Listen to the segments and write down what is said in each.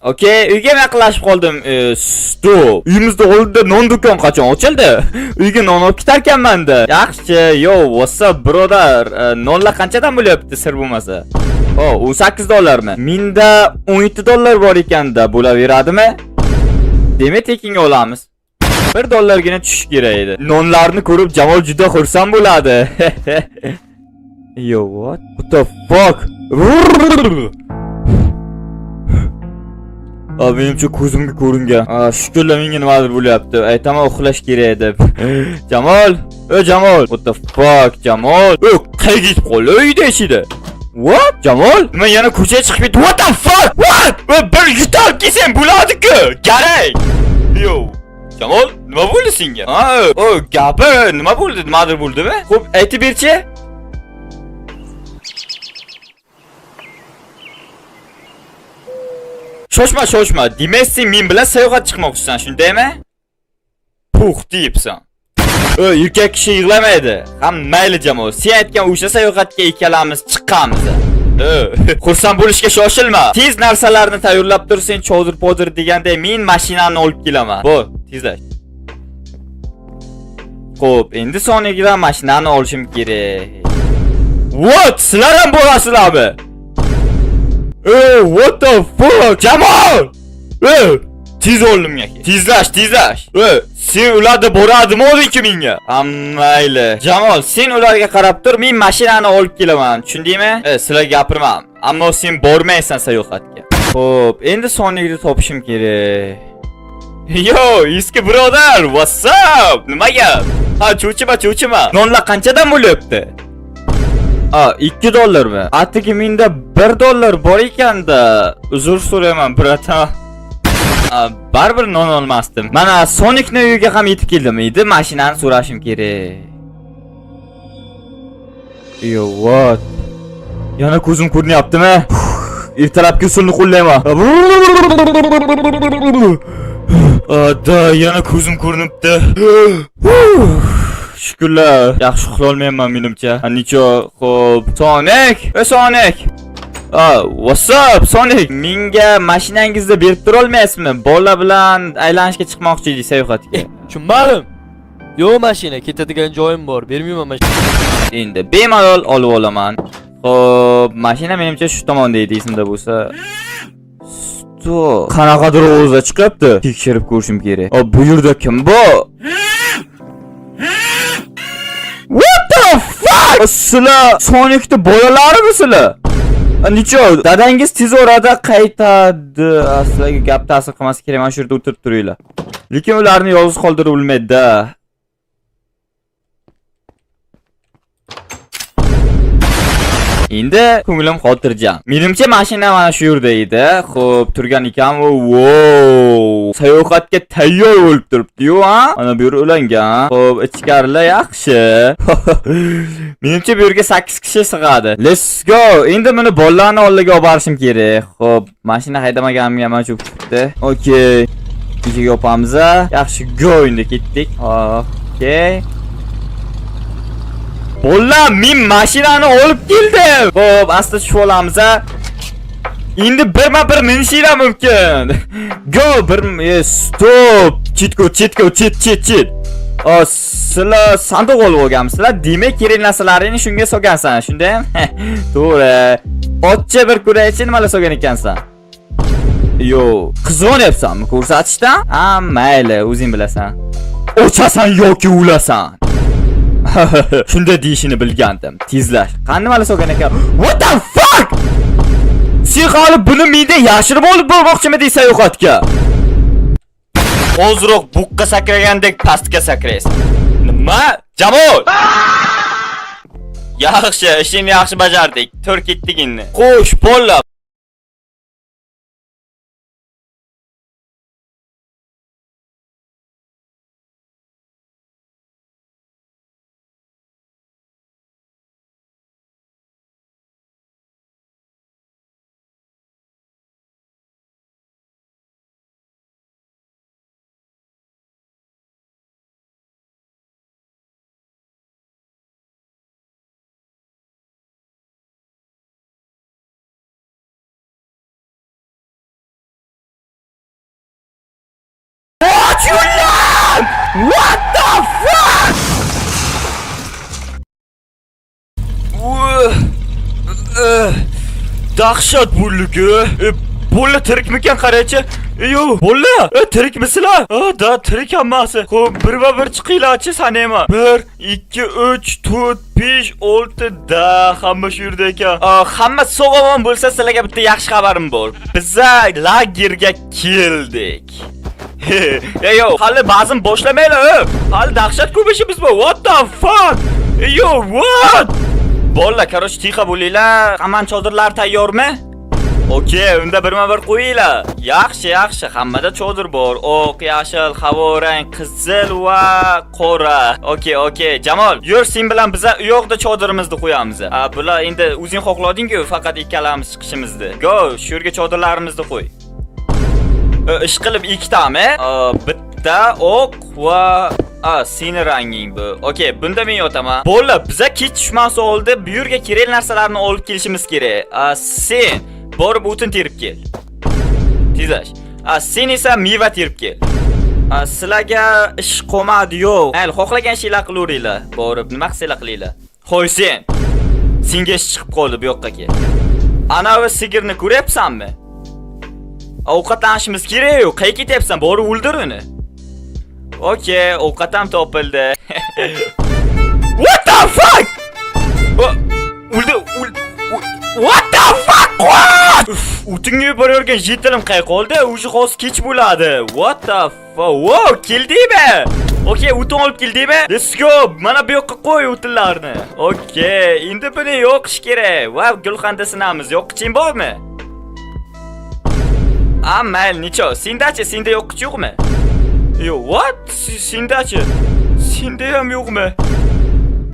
Okey, uyga ham yaqinlashib qoldim. Stop. Uyimizda oldida non do'kon qachon ochildi? Uyga non olib ketarkanman-da. Yaxshi, yo, what's up, brother? Nonlar qanchadan bo'lyapti, sir bo'lmasa? O, 18 dollarmi? Menda 17 dollar bor ekanda, bo'laveradimi? Demak, tekinga olamiz. 1 dollargina tushish kerak edi. Nonlarni ko'rib Jamol juda xursand bo'ladi. Yo, what? What the fuck? A, menimcha ko'zimga ko'ringan. A, shukurlar menga nimadir bo'lyapti. Aytaman uxlash kerak deb. Jamol! Ey Jamol! What the fuck, Jamol? Ey, qayerga ketib qoldi? Uyda eshida. What? Jamol? Nima yana ko'chaga chiqib ketdi? What the fuck? What? Ey, bir yutalib kelsang bo'ladi-ku. Garay. Yo. Jamol, nima bo'ldi senga? Ha, o, gapir, nima bo'ldi? Nimadir bo'ldimi? Xo'p, aytib berchi. Shoshma, shoshma. Demak, sen men bilan sayohat chiqmoqchisan, shundaymi? Pux deyapsan. Ey, erkak kishi yig'lamaydi. Ham mayli Jamol, sen aytgan o'sha sayohatga ikkalamiz chiqamiz. Ey, xursand bo'lishga shoshilma. Tez narsalarni tayyorlab tur, sen chodir podir deganda men mashinani olib kelaman. Bo'l, tezlash. Xo'p, endi Sonicdan mashinani olishim kerak. What? Sizlar ham borasizlarmi? Ey, what the fuck? Jamol! Ey, tez oldimga kel. Tezlash, tezlash. Ey, sen ularda boradimi oldinki menga? Ham mayli. Jamol, sen ularga qarab tur, men mashinani olib kelaman. Tushundingmi? Ey, sizlarga gapirmam. Ammo sen bormaysan sayohatga. Xo'p, endi Sonicni topishim kerak. Yo, eski birodar, what's up? Nima gap? Ha, cho'chima, cho'chima. Nonlar qanchadan bo'lyapti? A, 2 dollarmi? Atigi menda 1 dollar bor ekanda. Uzr so'rayman, братан. A, baribir non olmasdim. Mana Sonicni uyiga ham yetib keldim. Endi mashinani so'rashim kerak. Yo, what? Yana ko'zim ko'rinyaptimi? Ertalabki usulni qo'llayman. Da, yana ko'zim ko'rinibdi. Shukurlar, yaxshi uxla olmayapman menimcha. Nicho, xo'p, Sonic, ey Sonic. What's up, Sonic? Menga mashinangizni berib tura olmaysizmi? Bola bilan aylanishga chiqmoqchi edik sayohatga. Tushunmadim. Yo'q mashina, ketadigan joyim bor. Bermayman mashina. Endi bemalol olib olaman. Xo'p, mashina menimcha shu tomonda edi, esimda bo'lsa. Stop. Qanaqadir ovozlar chiqyapti. Tekshirib ko'rishim kerak. O, bu yerda kim bu? What the fuck? Sizlar Sonicni bolalarimisilar? Nicho, dadangiz tez orada qaytadi. Sizlarga gap ta'sir qilmasi kerak, mana shu yerda o'tirib turinglar. Lekin ularni yolg'iz qoldirib bo'lmaydi-da. Endi ko'nglim xotirjam. Menimcha mashina mana shu yerda edi. Xo'p, turgan ekan u. Wow! Sayohatga tayyor bo'lib turibdi-yu, ha? Mana bu yer ulangan. Xo'p, ichkarilar yaxshi. Menimcha bu yerga 8 kishi sig'adi. Let's go. Endi buni bolalarni oldiga olib borishim kerak. Xo'p, mashina haydamaganimga mana shu turibdi. Okey. Eshik yopamiz. Yaxshi, go endi ketdik. Okey. Bolalar, men mashinani olib keldim. Xo'p, asta tushib olamiz. Endi birma-bir minishinglar mumkin. Go, bir stop. Chetga, chetga, chet, chet, chet. O, sizlar sandiq olib olganmisizlar? Demak, kerak narsalaringni shunga solgansan, shundaymi? To'g'ri. Otcha bir ko'raychi nimalar solgan ekansan. Yo, qizg'onyapsanmi ko'rsatishdan? Ha, mayli, o'zing bilasan. Ochasan yoki o'lasan. Shunda deyishini bilgandim. Tezlash. Qani nimalar solgan ekan? What the fuck? Sen hali buni menda yashirib olib bormoqchimiding sayohatga? Ozroq buqqa sakragandek pastga sakraysan. Nima? Jamol! Yaxshi, ishingni yaxshi bajardik. Tur ketdik endi. Xo'sh, bolalar. Och o'lam! What the fuck? Uh, Dahshat bo'ldi-ku. Bola tirikmikan, qarachi. Yo, bola, tirikmisizlar? Ha, da tirik hammasi. Xo'p, birma bir chiqinglarchi, sanayman. 1 2 3 4 5 6, da hamma shu yerda ekan. Hamma sog' omon bo'lsa, sizlarga bitta yaxshi xabarim bor. Biza lagerga keldik. Ey yo, hali ba'zin boshlamanglar. Hali dahshat ko'p ishimiz bor. What the fuck? Ey yo, what? Bolalar, короче, тихо bo'linglar. Hamma chodirlar tayyormi? Okey, unda birma-bir qo'yinglar. Yaxshi, yaxshi, hammada chodir bor. Oq, yashil, havo rang, qizil va qora. Okey, okey. Jamol, yur, sen bilan biza u yoqda chodirimizni qo'yamiz. A, bular endi o'zing xohlading-ku, faqat ikkalamiz chiqishimizni. Go, shu yerga chodirlarimizni qo'y. Ish qilib ikkitami? Bitta oq va seni ranging bu. Okey, bunda men yotaman. Bola, biza kech tushmas oldi bu yerga kerakli narsalarni olib kelishimiz kerak. Sen borib o'tin terib kel. Tezlash. Sen esa meva terib kel. Sizlarga ish qolmadi, yo'q. Mayli, xohlagan ishinglar qilaveringlar. Borib nima qilsanglar qilinglar. Qo'y sen. Senga ish chiqib qoldi, bu yoqqa kel. Anavi sigirni ko'ryapsanmi? Ovqatlanishimiz kerak-ku. Qayerga ketyapsan? Borib o'ldir uni. Okey, ovqat ham topildi. What the fuck? O'ldi, what the fuck? What? Uf, o'tinga yuborayotgan житель im qayerga qoldi? Уже hozir kech bo'ladi. What the fuck? Wow, keldingmi? Okey, o'tin olib keldingmi? Let's go. Mana bu yoqqa qo'y o'tinlarni. Okey, endi buni yoqish kerak. Va gulxanda sinamiz. Yoqqiching bormi? A, mayli, necho? Sendachi, senda yoqqich yo'qmi? Yo, what? Sendachi? Senda ham yo'qmi?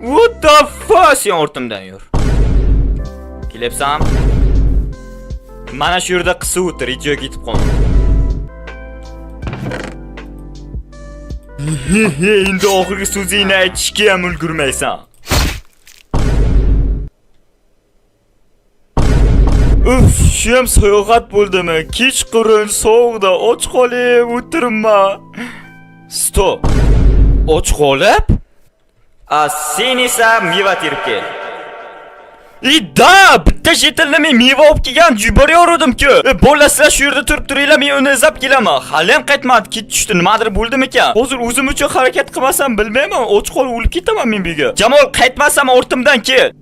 What the fuck? Sen ortimdan yur. Kelyapsan? Mana shu yerda qisib o'tir, hech joyga ketib qolma. Endi oxirgi so'zingni aytishga ham ulgurmaysan. Uf, shu ham sayohat bo'ldimi? Kechqurun sovuqda och qolib o'tiribman. Stop. Och qolib? A, sen esa meva terib kel. I da, bitta житель ni men meva olib kelgan yuboraverdim-ku. Bola, sizlar shu yerda turib turinglar, men uni izlab kelaman. Hali ham qaytmadi, kech tushdi, nimadir bo'ldimikan? Hozir o'zim uchun harakat qilmasam bilmayman, och qolib o'lib ketaman men bu yerga. Jamol, qaytmasam ortimdan kel.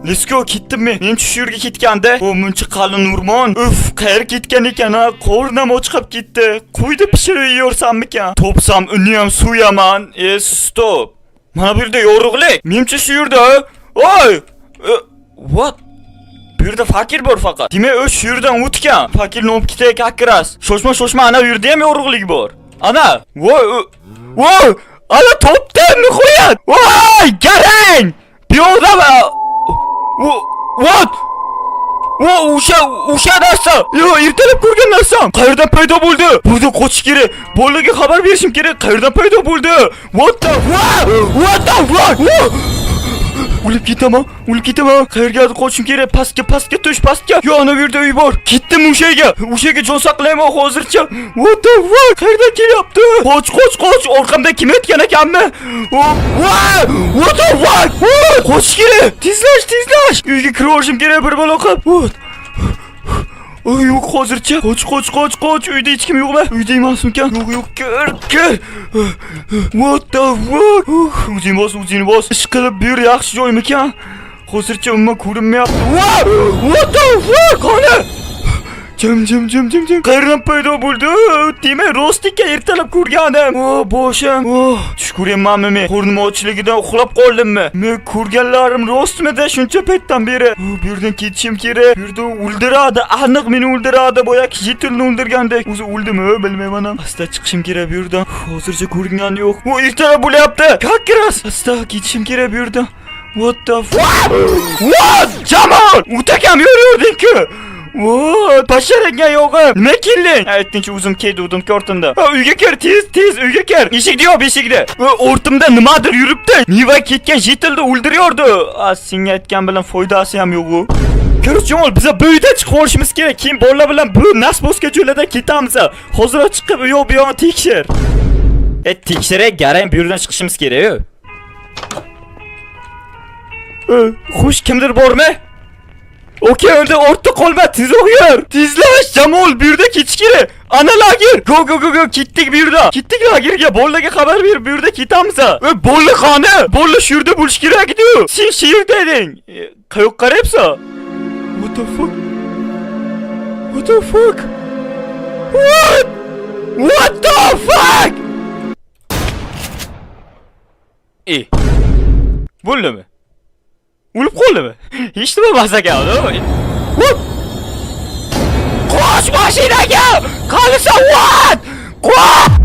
Let's go, ketdim men. Men shu yerga ketganda, bu muncha qalin o'rmon. Uf, qayerga ketgan ekan ha? Qornim ochqab ketdi. Qo'yni pishirib yeyorsammikan? Topsam uni ham so'yaman. E, stop. Mana bu yerda yorug'lik. Menimcha shu yerda. Oy! What? Bu yerda fakir bor faqat. Demak, u shu yerdan o'tgan. Fakirni olib ketaylik как раз. Shoshma, shoshma, ana u yerda ham yorug'lik bor. Ana, voy, voy, ana topdim nihoyat. Voy, garang! Bu yoqda what? O o'sha narsa. Yo, ertalab ko'rgan narsam. Qayerdan paydo bo'ldi? Burada qochish kerak. Bolaga xabar berishim kerak. Qayerdan paydo bo'ldi? What the fuck? What the fuck? O'lib ketaman, o'lib ketaman. Qayerga qochishim kerak? Pastga, pastga tush, pastga. Yo, ana bu yerda uy bor. Ketdim o'sha yerga. O'sha yerga jon saqlayman hozircha. What the fuck? Qayerdan kelyapti? Qoch, qoch, qoch. Orqamdan kim o'tgan ekanmi? What the fuck? Qochish kerak. Tezlash, tezlash. Uyga kirib olishim kerak bir balo qilib. What? Oy, yo'q hozircha. Qoch, qoch, qoch, qoch. Uyda hech kim yo'qmi? Uyda emasmikan? Yo'q, yo'q, kir, kir. What the fuck? O'zing bos, o'zingni bos. Ish qilib bu yer yaxshi joymikan? Hozircha umuman ko'rinmayapti. What the fuck? Qani? Jim, jim, jim, jim, jim. Qayerdan paydo bo'ldi? Demak, rost ekan ertalab ko'rganim. O, boshim. Oh, tush ko'ryapmanmi men? Qornim ochligidan uxlab qoldimmi? Men ko'rganlarim rostmidi shuncha paytdan beri? Bu yerdan ketishim kerak. Bu yerda o'ldiradi, aniq meni o'ldiradi. Boyagi житель ni o'ldirgandek. O'zi o'ldimi, bilmayman ham. Asta chiqishim kerak bu yerdan. Hozircha ko'ringani yo'q. O, ertalab bo'lyapti. Как раз. Asta ketishim kerak bu yerdan. What the fuck? What? Jamol! O'takam yuriyording-ku. What? Basharangga yo'g'i. Nima kelding? Aytdingchi, o'zim keldim ortimda. Ha, uyga kir, tez, tez uyga kir. Eshikni yop, eshikni. Ortimda nimadir yuribdi. Meva ketgan житель ni o'ldiryordi. A, senga aytgan bilan foydasi ham yo'q u. Короче, Jamol, biza bu uydan chiqib olishimiz kerak. Keyin bolalar bilan bu nasbosga joylardan ketamiz. Hozir chiqib u yoq bu yog'ini tekshir. E, tekshiray, garang, bu yerdan chiqishimiz kerak. Xush, kimdir bormi? Okey, unda ortda qolma, tezroq yur. Tezlash, Jamol, bu yerda ketish kerak. Ana lager. Go go go go, ketdik bu yerda. Ketdik lagerga, bolalarga xabar ber, bu yerda ketamiz. E, bola qani? Bola shu yerda bo'lish kerak edi. Sen shu yerda eding. E, qayoqqa qarayapsan? What the fuck? What the fuck? What? What the fuck? E. Bo'ldimi? O'lib qoldimi? Hech nima emas ekan. What? Qoch mashinaga! Qanisan, what? Qoch!